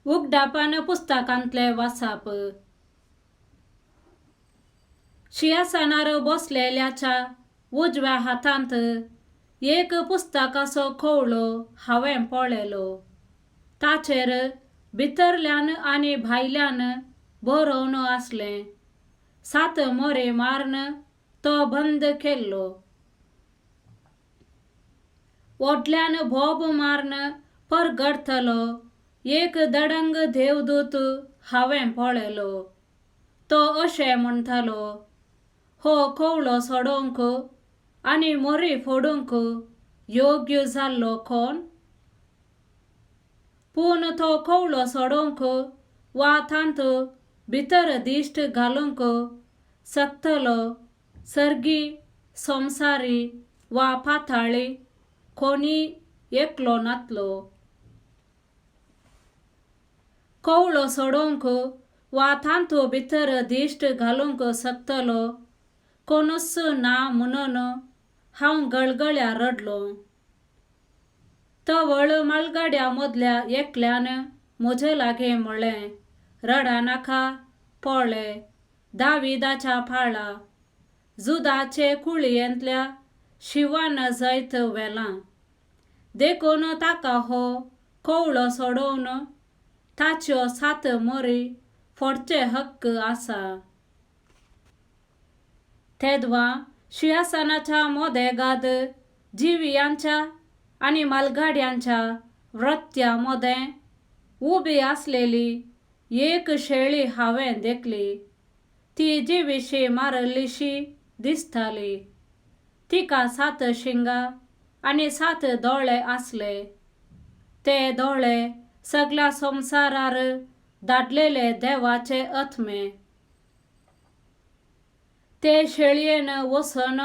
उगडापान पुस्तकांतलें वाचप. शिंयासनार बसलेल्याच्या उजव्या हातांत एक पुस्तकाचो खवळो हांवें पळयलो. ताचेर भितरल्यान आनी भायल्यान बरोवन आसलें, सात मोरे मारून तो बंद केल्लो. व्हडल्यान बोब मारून परगटतलो एक दडंग देवदूत हांवें पळयलो. तो अशें म्हणटालो, हो कवळो सोडोवंक आनी मोरी फोडूंक योग्य जाल्लो कोण? पूण तो कवळो सोडोवंक वा तांत भितर दिश्ट घालूंक शकतलो सर्गी, संवसारी वा पाताळी कोणी एकलो नातलो. कवळो सोडोवंक वा तांतू भितर दिश्ट घालूंक शकतलो कोणूच ना म्हणून हांव गळगळ्या रडलो. तवळ मालगाड्या मदल्या एकल्यान म्हजे लागीं म्हळें, रडनाका, पळय, दाविदाच्या पाळा जुदाचे कुळयेंतल्या शिवान जैत व्हेलां, देखून ताका हो कवळो सोडोवन ताच्यो सात मोरी फोडचे हक्क आसा. तेदवा शिंयासनाच्या मदेगाद जिवियांच्या आनी मालगाड्यांच्या वृत्त्या मदें उबी आसलेली एक शेळी हांवें देखली. ती जिवीशी मारिल्लीशी दिसताली. तिका सात शिंगां आनी सात दोळे आसले. ते दोळे सगळ्या संवसारार धाडलेले देवाचे आत्मे. ते शेळयेन वचून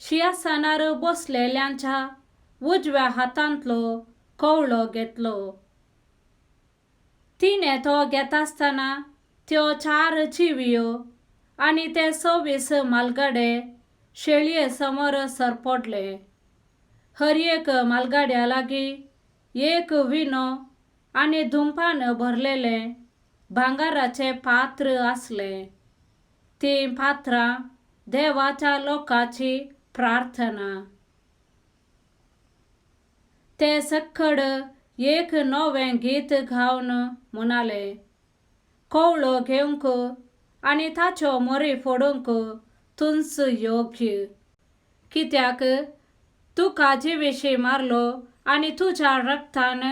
शिंयासनार बसलेल्यांच्या उजव्या हातांतलो कवळो घेतलो. तिणें तो घेतासतना त्यो चार चिवयो आनी ते 24 मालगाडे शेळये समोर सरपडले. हर एक मालगाड्या लागीं एक विनो आनी धुंपान भरलेलें भांगराचें पात्र आसलें. तीं पात्रां देवाच्या लोकांची प्रार्थना. ते सक्कड एक नवें गीत गावन म्हणाले, कवळो घेवंक आनी ताच्यो मोरी फोडूंक तूंच योग्य, कित्याक तुका जिविशी मारलो आनी तुज्या रक्तान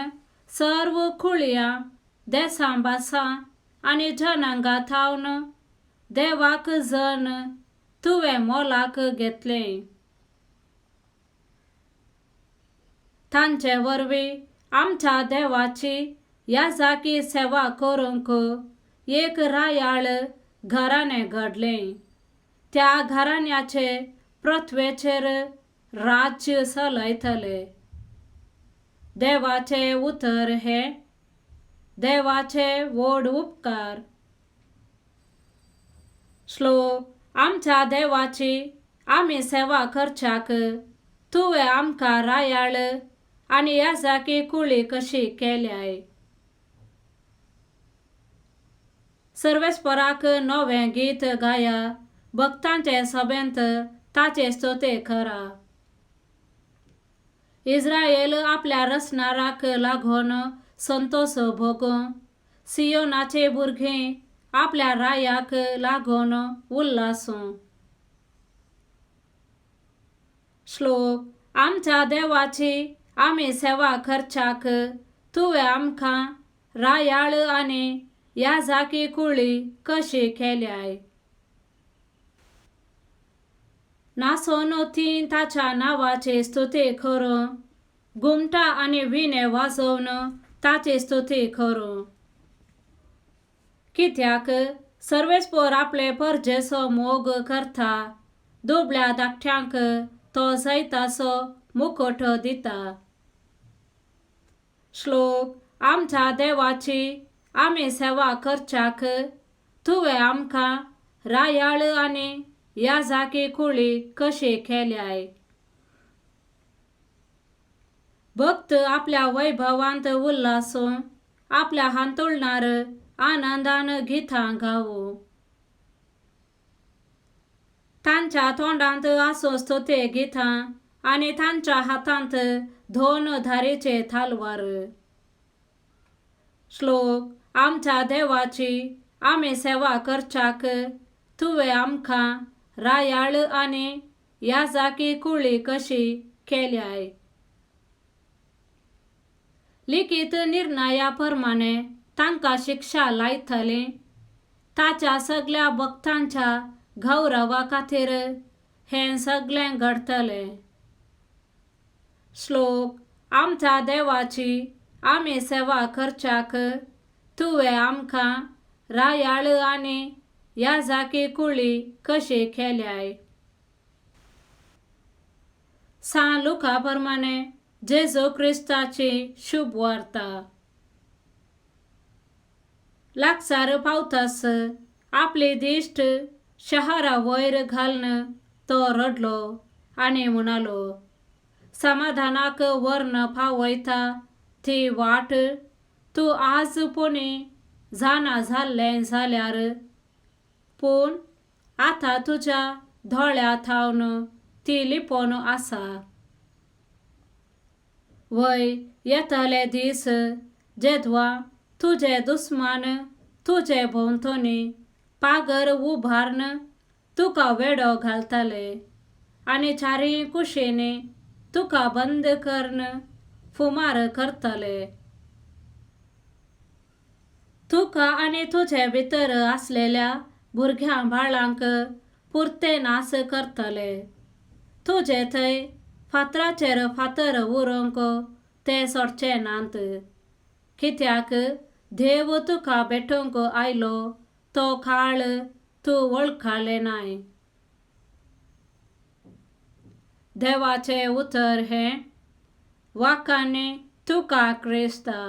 सर्व कुळयां, देसां, भासां आनी जनांगां थावन देवाक जन तुवें मोलाक घेतलें. तांचे वरवीं आमच्या देवाची याजाकी सेवा करूंक एक रायाळ घराणें घडलें. त्या घराण्याचे पृथ्वेचेर राज्य चलयतले. देवाचें उतर हें देवाचे व्हड उपकार. श्लोक. आमच्या देवाची आमी सेवा करच्याक तुवें आमकां रायाळ आनी याजाकी कुळी कशी केल्याय. सर्वेस्पराक नवें गीत गाया, भक्तांचे सभेंत ताचे स्तुती करा. इस्रायल आपल्या रचणाराक लागून संतोष भोगूं, सियोनाचे भुरगीं आपल्या रायाक लागून उल्हासूं. श्लोक. आमच्या देवाची आमी सेवा करच्याक तुवें आमकां रायाळ आनी याजाकी कुळी कशी केल्याय. नासोन तीं ताच्या नांवाची स्तुती करूं, घुमटां आनी विणे वाजोवन ताची स्तुती करूं. कित्याक सर्वेस्पर आपले परजेचो मोग करता, दुबळ्या धाकट्यांक तो जैताचो मुकुट दिता. श्लोक. आमच्या देवाची आमी सेवा करच्याक तुवें आमकां रायाळ आनी याजाकी कुळी कशी केल्याय. भक्त आपल्या वैभवांत उल्हासूं आपल्या हांतुळणार आनंदान गितां गावूं. तांच्या तोंडांत आसूं स्तुती गितां आनी तांच्या हातांत दोन धारेचे तालवार. श्लोक आमच्या देवाची आमी सेवा करच्याक तुवें आमकां रायाळ आनी याजाकी कुळी कशी केल्याय. लिखीत निर्णया प्रमाणे तांकां शिक्षा लायतली. ताच्या सगळ्या भक्तांच्या गौरवा खातीर हें सगळें घडटलें. श्लोक आमच्या देवाची आमी सेवा करच्याक तुवें आमकां रायाळ आनी याजाकी कुळी कशी केल्याय. सान लुका प्रमाणे जेजू क्रिस्ताची शुभ वार्ता. लागसार पावतास आपली दिश्ट शहरा वयर घालून तो रडलो आनी म्हणालो, समाधानाक वर्ण पावयता ती वाट तूं आज पुणी जाणा जाल्लें जाल्यार, पूण आतां तुज्या दोळ्यां थावन ती लिपोवन आसा. वय येतले दीस जेदवा तुजे दुस्मान तुजे भोंवतणी पागर उबारून तुका वेडो घालतले आनी चारय कुशींनी तुका बंद करून फुमार करतले. तुका आनी तुजे भितर आसलेल्या भुरग्यां बाळांक पुरते नास करतले. तुजे थंय फातराचेर फातर उरोवंक ते सोडचे नात, कित्याक देव तुका भेटोवंक आयलो तो काळ तूं वळखलें नाय. देवाचें उतर हें वाकांनी तुका क्रिस्ता.